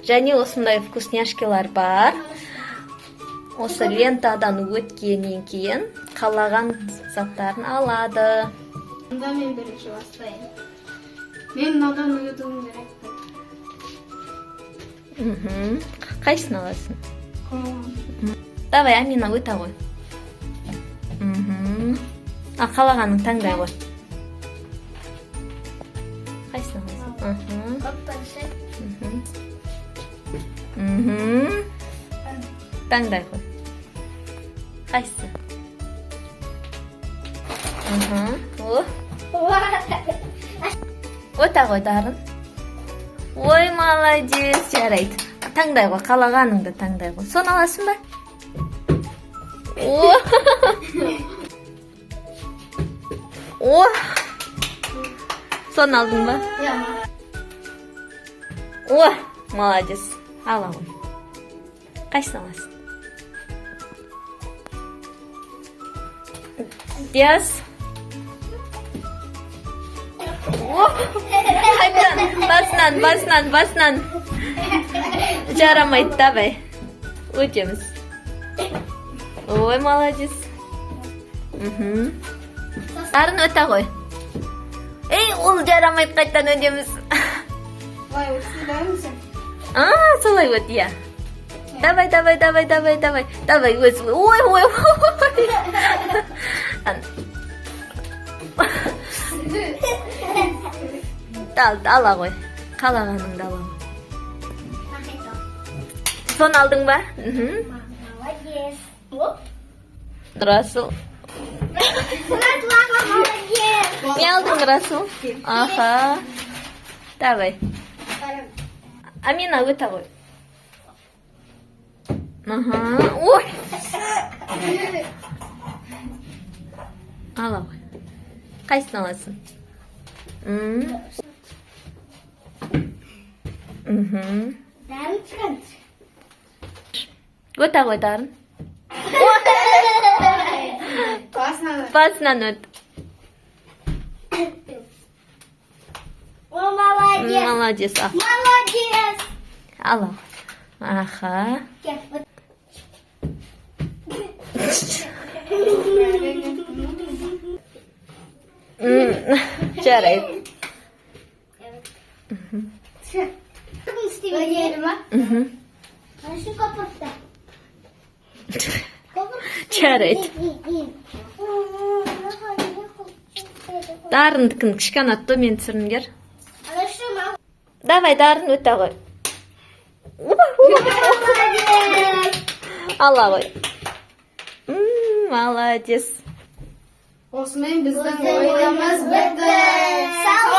Және осындай вкусняшкилар бар. Осы лентадан өткеннен кейін қалаған заттарын алады. Онда мен бірінші бастайын. Мен мынадан өтуім керек. Қайсысын аласың? Давай, Амина, өте ғой. А, қалағанын таңдай ғой. Қайсысын аласың? Таңдай ғой. Қайсысы? О, өте ғой, Дарын. Ой, молодец, жарайды. Таңдай ғой, қалағаныңды таңдай ғой. Соны аласың ба? О! О! Соны алдың ба? Иә. О, молодец. Ала ғой. Қайсысын аласың? Диас. О! Қайтадан басынан, басынан, басынан. Жарамайды, давай. Өтеміз. Ой, молодец. Дарын, өте ғой. Ей, ол жарамайды, қайтадан өтеміз. Былай өтсін. А, солай өт, иә. Давай, давай, давай, давай, давай. Давай, өз. Ой, ой, ой. Ал, ала ғой. Қалағаныңды ала ғой. Соны алдың ба? Молодец. Расул. Молодец. Не алдың, Расул? Аха. Давай. Амина, өте ғой. Аха. Ой. Ала ғой. Қайсысын аласың? Дарын шығады. Өте ғой, Дарын. Басынан. Басынан өт. О, молодец. Молодец. А. Молодец. Ала. Аха. Кел, вот. Жарайды. Өнері ма? Мхм. Ана şu kopurttu. Жарайды. Дарындікін кішкене төмен түсіріңдер. Ана şu ма? Давай, Дарын, өте ғой. Молодец. Ала ғой. Молодец. Осымен біздің ойынымыз бітті. Сау